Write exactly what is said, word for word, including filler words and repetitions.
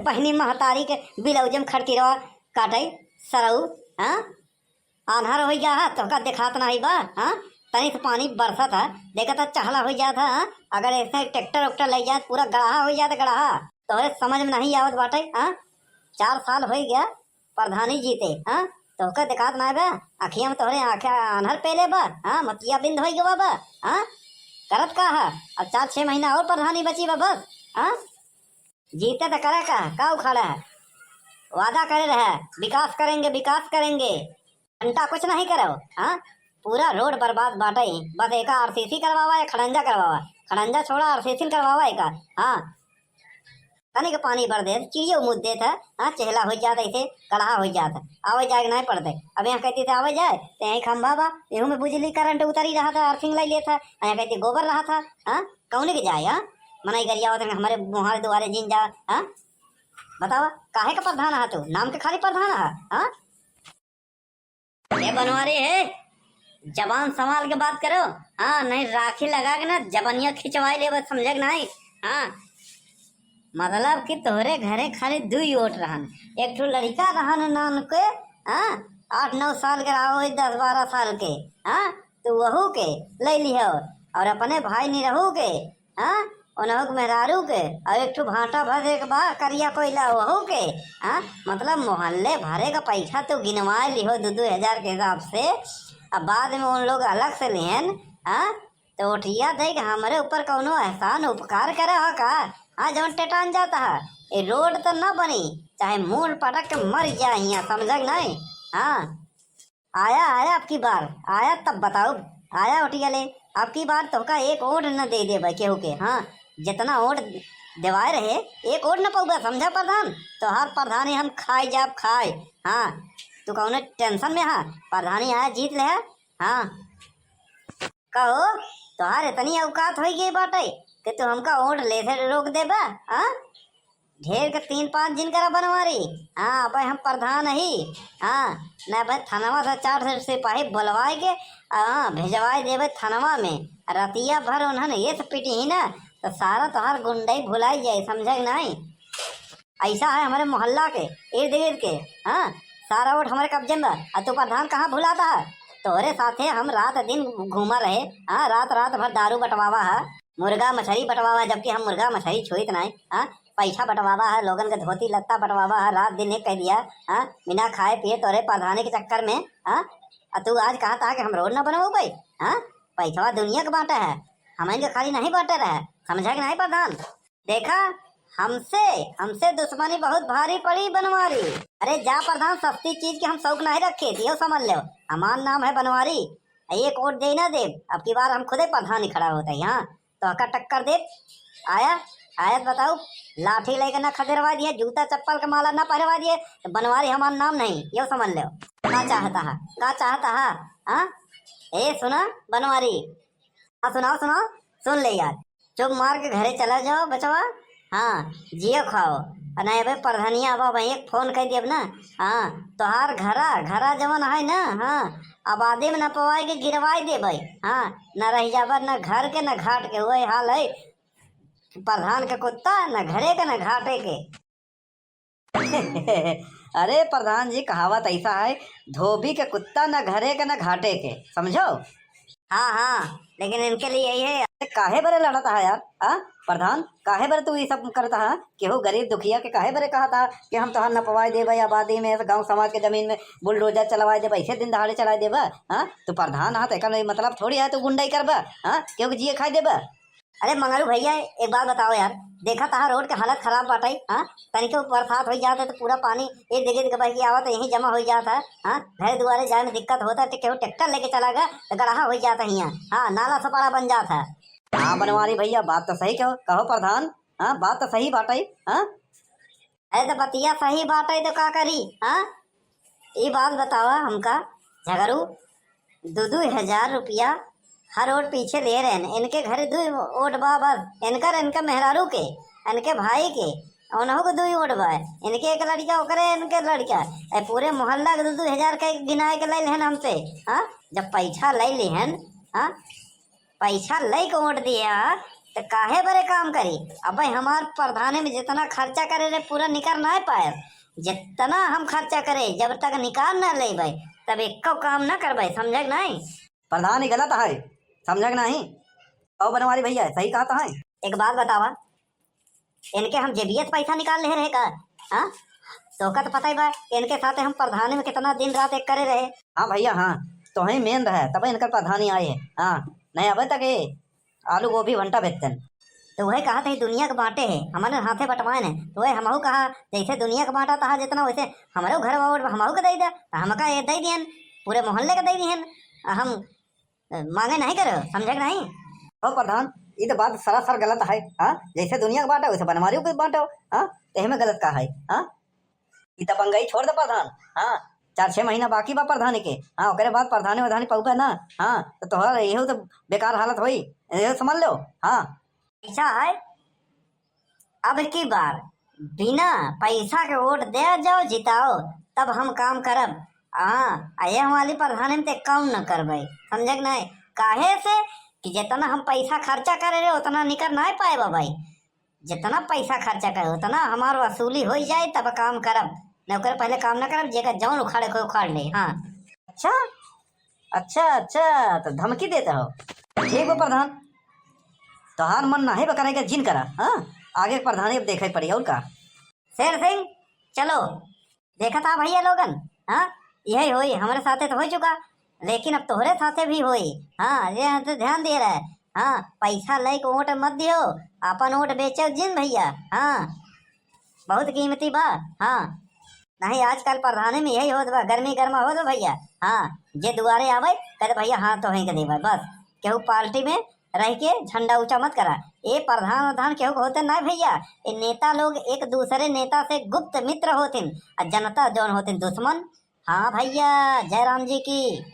बहिनी महतारी के ब्लाउज में खड़किरवा काटै सरऊ, हाँ? आन्हर होइ गया है, तोहका देखात नाहीं बा, हाँ? तनी से पानी बरसत है, देखा त चहला होइ जात है, हाँ? अगर ऐसे ट्रैक्टर उक्टर लइ जात, पूरा गड़हा होइ जात, गड़हा। तोहरे समझ में नहीं आवत बाटै, हाँ? चार साल होइ गया प्रधानी जीते, हाँ? तोहका देखात नाहीं बा, अखिया में तोहरे आँखें आन्हर पेले बा, हाँ? मतिया बिंद होइ गवा बा, हाँ? करत का है? अब चार छह महीना और प्रधानी बची बा बस, हाँ? जीते त करे का, का उखाड़ा है? वादा करे रहे, विकास करेंगे, विकास करेंगे, घंटा कुछ नहीं करो, हाँ? पूरा रोड बर्बाद बाटै, बस एका आरसीसी करवावा या खड़ंजा करवावा, खड़ंजा छोड़ा, आरसीसी करवावा एका, हाँ? तनिक पानी भर दे, चिड़ियो मुद देत है, हाँ? चहला होइ जात, ऐसे गड़हा होइ जात है, आवे जाए के नहीं पड़ते। अब यहाँ कहती थे आवे जाए, तो यहीं खंभा बा, एहू में बिजली करंट उतरी रहा था, अर्थिंग लइ लेत है, यहाँ कहती गोबर रहा था, हाँ? कौने के जाए, हाँ? मनई गरियावत है, हमरे मुहारे दुआरे जिन जा, हाँ? बतावा, काहे का प्रधान हा तू? नाम के खाली प्रधान हा, हाँ? ए बनवारी है, जबान संभाल के बात करो, हाँ? नहीं राखी लगा के ना जबनिया खिंचवाई लेबे, समझे के नहीं? हाँ, मतलब कि तोहरे घरे खाली दुई ओट रहन, एक ठो लड़िका रहन नान के, हाँ, आठ नौ साल के रहा, वही दस बारह साल के, हाँ, तू वहू के लइ लिहो और अपने भाई निरहू के, हाँ, उनहू के मेहरारू के, और एक ठो भाटा भर एक बा करिया कोइला वहू के, हाँ, मतलब मोहल्ले भरे का पैसा तू गिनवाए लिहो दो दो हजार के हिसाब से, अब बाद में उन लोग अलग से लिहन, हाँ, तो ओटिया दे के हमरे ऊपर कौनो एहसान उपकार करे हो का? हाँ, जौन टेटान जाता है, ये रोड तो न बनी, चाहे मूड़ पटक के मर जाए हियाँ, समझे के नहीं? हाँ, आया, आया, अब की बार आया तब बताउब। आया ओटिया ले, अब की बार तोहका एक ओट न दे देबे केहू के। हाँ, जितना ओट देवाए रहे, एक ओट न पउबे, समझा प्रधान? तोहार प्रधानी हम खाए जाब, खाए। हाँ, तू कौनो टेंशन में हा, प्रधानी आया जीत ले है। हाँ, कहो, तोहार इतनी औकात होइ गई बाटे कि तू हमका ओट ले से रोक देबा? हाँ, ढेर के तीन पाँच जिन करा बनवारी। हाँ, अबे हम प्रधान ही। हाँ, न अबे थनवा से चार सौ सिपाही बुलवाए के, हाँ, भेजवाए देबे थनवा में। रतिया भर उन्हन ये से पीटी ही ना, तो सारा तोहार गुंडई भुलाई जाए, समझे के नहीं? ऐसा है हमारे मोहल्ला के इर्द गिर्द के। हाँ, सारा वोट हमारे कब्जे में बा। आ तू प्रधान कहाँ भुलाता है? तोहरे साथे हम रात दिन घूमा रहे। हाँ, रात रात भर दारू बटवावा है, मुर्गा मछली बटवावा है, जबकि हम मुर्गा मछली छुइत नहीं। हाँ, पैसा बटवावा है, लोगन के धोती लत्ता बटवावा है, रात दिन एक कह दिया। हाँ, बिना खाए पिए तोरे प्रधानी के चक्कर में। हाँ, आ तू आज कहता है कि हम रोड ना बनवाऊ भाई। हाँ, पैसवा दुनिया के बांटे है, हमन के खाली नहीं बांटे रहे, समझा कि नहीं प्रधान? देखा, हमसे, हमसे दुश्मनी बहुत भारी पड़ी बनवारी। अरे जा प्रधान, सस्ती चीज के हम शौक नहीं रखे, दियो समझ लो। हमार नाम है बनवारी, एक वोट दे ना देब, अब की बार हम खुदे प्रधान ही खड़ा होता है यहाँ, तो हका टक्कर देब। आया, आया तो बताओ, लाठी लेके ना खदेड़वा दिए, जूता चप्पल के माला ना पहनवा दिए, तो बनवारी हमार नाम नहीं, यो समझ लो। का चाहता है, का चाहता है? हाँ, ए सुना बनवारी, हाँ सुनाओ, सुनाओ, सुन ले यार। चुप मार के घरे चला जाओ बचवा। हाँ, जियो खाओ। और नहीं अबे प्रधनिया अब, अब एक फोन कर दियब ना। हाँ, तोहार घरा, घरा जवन है ना, हाँ, आबादी में न पवाए के गिरवाई देबे। हाँ, न रह जाबे न घर के न घाट के, वही हाल है। प्रधान के कुत्ता, न घरे के न घाटे के। अरे प्रधान जी, कहावत ऐसा है, धोबी के कुत्ता न घरे के न घाटे के, समझो? हाँ, हाँ, लेकिन इनके लिए यही है। अरे काहे बरे लड़ता है यार, हाँ? प्रधान, काहे बरे तू ये सब करता है? केहू गरीब दुखिया के काहे बरे कहा था कि हम तोहार नपवाए देबे, आबादी में, गांव समाज के जमीन में बुलडोजर चलवाए देबे, ऐसे दिन दहाड़े चलाए देबे, हाँ? तू प्रधान है तो एकर मतलब थोड़ी है तू गुंडई करबे, हाँ? केहू के जिए खाए देबे? अरे मंगरू भैया, एक बात बताओ यार, देखा तहा रोड के हालत खराब बाटे, हाँ? तनिको बरसात हो जात है तो पूरा पानी इर्द गिर्द के बह के आवत है, यहीं जमा हो जात है, हाँ? घर दुआरे जाए में दिक्कत होता है, तो केहू ट्रैक्टर लेके चला गया तो गड़हा हो जात है यहाँ, हाँ, नाला सपाड़ा बन जात है। हाँ बनवारी भैया, बात तो सही कहो, कहो प्रधान, हाँ, बात तो सही बाटे, हाँ? अरे तो बतिया सही बाटे तो का करी, हाँ? ई बात बतावा हमका, झगरू, दो दो हजार रुपया हर वोट पीछे ले रहे हैं। इनके घरे दो वोट बा बस, इनकर, इनके मेहरारू के, इनके भाई के, उनहु के दो ही वोट बा। इनके एक लड़का, ओकरे इनके लड़का, ए पूरे मोहल्ला के दो दो हजार के गिनाए के ले लेहन हमसे। हाँ, जब पैसा ले लेहन, हाँ, पैसा ले के वोट दिया, तो काहे बरे काम करी? अबे हमार प्रधानी में जितना खर्चा करे रे, पूरा निकर ना पाए। जितना हम खर्चा करे, जब तक निकार ना लेबे, तब एको काम ना करबे, समझे कि नहीं? प्रधान, ई गलत है, समझे कि नहीं? और बनवारी भैया, सही कहत है। एक बात बतावा, इनके हम जेबियत पैसा निकाल ले रहे का? हाँ, तोका तो पता ही बा, इनके साथे हम प्रधानी में कितना दिन रात एक करे रहे। हाँ भैया, हाँ, तो ही मेन रहे, तब इनकर प्रधानी आए है। हाँ, नहीं अबे तक ये आलू गोभी भंटा बेचतन। तो वह कहा थे दुनिया के बांटे है, हमारे हाथे बंटवाए ने, तो वह हमहू कहा जैसे दुनिया के बांटा तहा जितना, वैसे हमरो घर वावर हमहू के दे दे, तो हमका ये दे दियन, पूरे मोहल्ले के दे दियन। हम, अ, मांगे नहीं करो, समझे कि नहीं? हो प्रधान, ये तो बात सरासर गलत है। हाँ, जैसे दुनिया के बांटा वैसे बनवारियों के बांटो। हाँ, तो एहमे गलत का है? हाँ, ई दबंगई छोड़ दे प्रधान। हाँ, चार छह महीना बाकी बा प्रधानी के। हाँ, ओकरे बाद प्रधानी वधानी पउबे ना। हाँ, तो तोहर यहू तो बेकार हालत होई, यहू समझ लो। हाँ, ऐसा है, अब की बार बिना पैसा के वोट दे जाओ, जिताओ, तब हम काम करब। हाँ, आ ये वाली प्रधानी में ते काम न करबे, समझे कि नहीं? काहे से कि जितना हम पैसा खर्चा करे रहे, उतना निकर नहीं पाए भाई। जितना पैसा खर्चा करे, उतना हमार वसूली हो जाए, तब काम करब, न ओकरे पहले काम न करब। जेकर जौन उखाड़े को उखाड़ ले। हाँ। अच्छा, अच्छा, अच्छा, तो धमकी देते हो? ठीक बा प्रधान, तोहार मन नाही बा करे के, जिन करा। हाँ, आगे के प्रधानी अब देखे पड़ी, और का? शेर सिंह, चलो, देखा था भैया लोगन, हाँ, यही होई, हमरे साथे तो हो चुका, लेकिन अब तोहरे साथे भी होई। हाँ, ये तो ध्यान दिए रहे। हाँ, पैसा लेके वोट मत दियो, अपन वोट बेचो जिन भैया। हाँ, बहुत कीमती बा। हाँ, नहीं आजकल प्रधानी में यही होत बा, गर्मी गर्मा होत बा भैया। हाँ, जे दुआरे आवे, कहते भैया हाँ तो ही के देवे, बस। केहू पार्टी में रह के झंडा ऊंचा मत करा। ये प्रधान वधान केहू के होते ना भैया, ये नेता लोग एक दूसरे नेता से गुप्त मित्र होतिन, आ जनता जौन होतिन दुश्मन। हाँ भैया, जय राम जी की।